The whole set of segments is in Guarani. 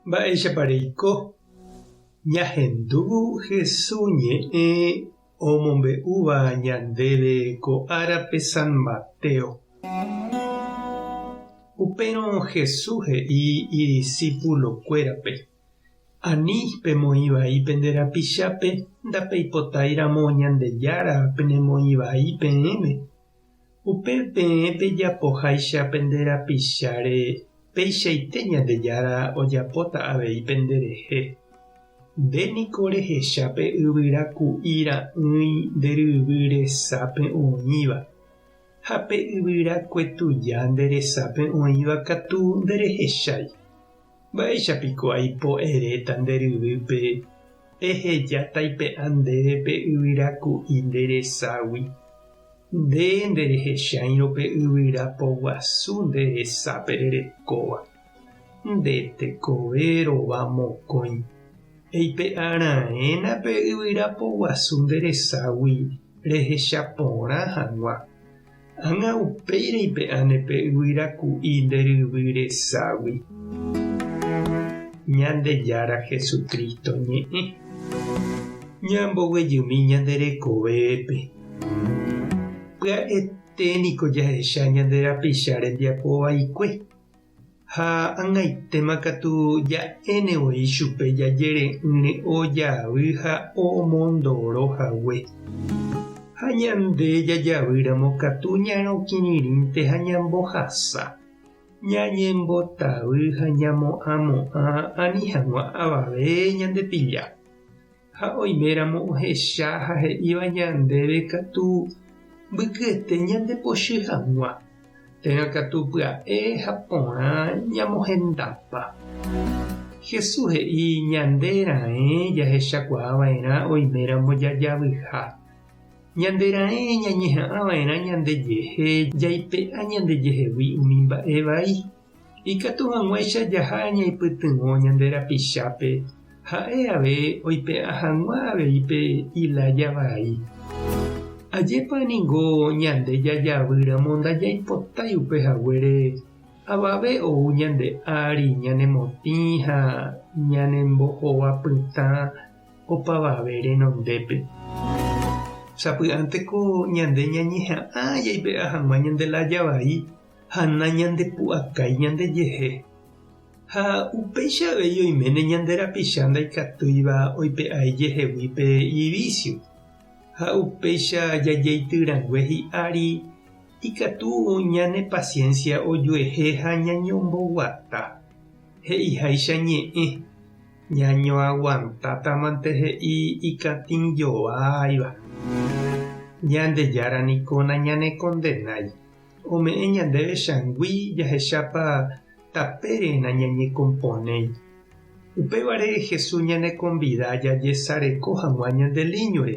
Mba'éichapa reiko? Ñahendu Hesu ñe'ẽ omombe'úva ñandéve ko árape San Mateo. Upérõ Hesu he'i idisípulokuérape, Ani pemoĩ vai pende rapichápe ndapeipotáiramo Ñandejára penemoĩ vai peẽme. Upe peẽ pejapoháicha pende rapicháre, peichaite Ñandejára ojapóta avei penderehe. Nde niko rehecha pe yvyra ku'i ra'ỹi nde ryvy resápe oĩva, ha pe yvyra kue tuja nde resápe oĩva katu nderehechái. Mba'éicha piko aipo eréta nde ryvýpe, Eheja taipe'a ndéve pe yvyra ku'i nde reságui? Nde nderehecháirõ pe yvyra poguasu nde resápe rerekóva, nde tekove rova mokõi. Eipe'a raẽna pe yvyra poguasu nde reságui rehecha porã hag̃ua. Ág̃a upéi reipe'áne pe yvyra ku'i nde ryvy reságui. Ñandejára Jesucristo ñe'ẽ. Ñamboguejymi ñande rekovépe. Pya'ete niko jahecha ñande rapicha rembiapo vaikue. Ha ag̃aitéma katu ja'éne voi chupe jajere'ỹre ojavy ha omondoro hague. Ha ñande jajavýramo katu ñarõkirirĩnte ha ñambohasa, ñañembotavy ha ñamo'ãmo'ã ani hag̃ua avave ñandepilla. Ha oiméramo ohecha ha he'íva ñandéve katu mbykyete ñandepochy hag̃ua, térã katu pya'e ha porã ñamohendapa. Jesús he'i ñande raẽ jahechakuaa va'erã oiméramo jajavyha. Ñande raẽ ñañeha'ã va'erã ñandejehe jaipe'a ñandejehegui umi mba'e vai. Ikatu hag̃uáicha jaha ñaipytyvõ ñande rapichápe ha'e ave oipe'a hag̃ua avei pe ilája vai. Ajépa ningo ñande jajavýramo ndajaipotái upe haguére avave ou ñande ári ñanemotĩ ha ñanembohova pytã opavave renondépe. Sapy'ánteko ñande ñañeha'ã jaipe'a hag̃ua ñande lája vai ha nañandepu'akái ñandejehe. Ha upéicha avei oiméne ñande rapicha ndaikatúiva oipe'a ijehegui pe ivísio. Ha upéicha jajeity rangue hi'ári ikatu ñane pasiénsia ojuehe ha ñañomboguata. He'iháicha ñe'ẽ, ñañoaguantátamante he'i ikatĩjoáiva. Ñandejára niko nañanekondenái. Ome'ẽ ñandéve changui jahechápa tapére nañañekomponéi. Upévare Jesús ñanekonvida jajesareko hag̃ua ñande líñore,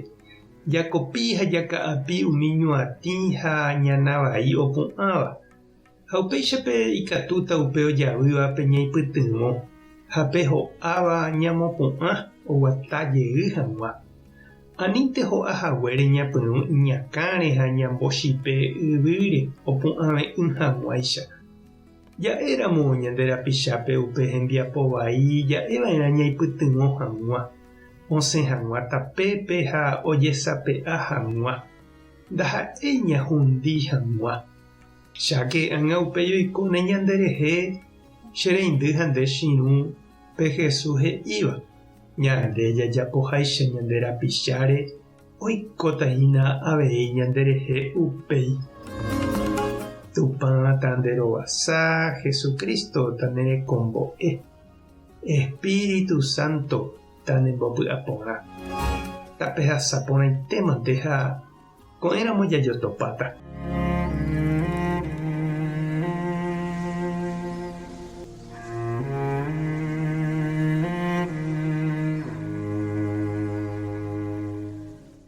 jakopi ha jaka'api umi ñuatĩ ha ñana vai opu'ãva. Ha upéichape ikatúta upe ojavývape ñaipytyvõ ha pe ho'áva ñamopu'ã oguata jey hag̃ua. Anínte ho'a haguére ñapyrũ iñakãre ha ñambochipe yvýre opu'ãve'ỹ hag̃uáicha. Ja'éramo ñande rapichápe upe hembiapo vai ja'eva'erã ñaipytyvõ hag̃ua, osẽ hag̃ua tapépe ha ojesape'a hag̃ua, ndaha'éi ñahundi hag̃ua. Cháke ág̃a upéi oikóne ñanderehe, che reindy ha nde chirũ, pe Jesús he'íva. Ñande jajapoháicha ñande rapicháre oikóta hína avei ñanderehe upéi. Tupã tanderovasa, Jesucristo tanerekombo'e, Espíritu Santo tanembopy'aporã. Tapehasa porãitémante ha ko'ẽramo jajotopáta.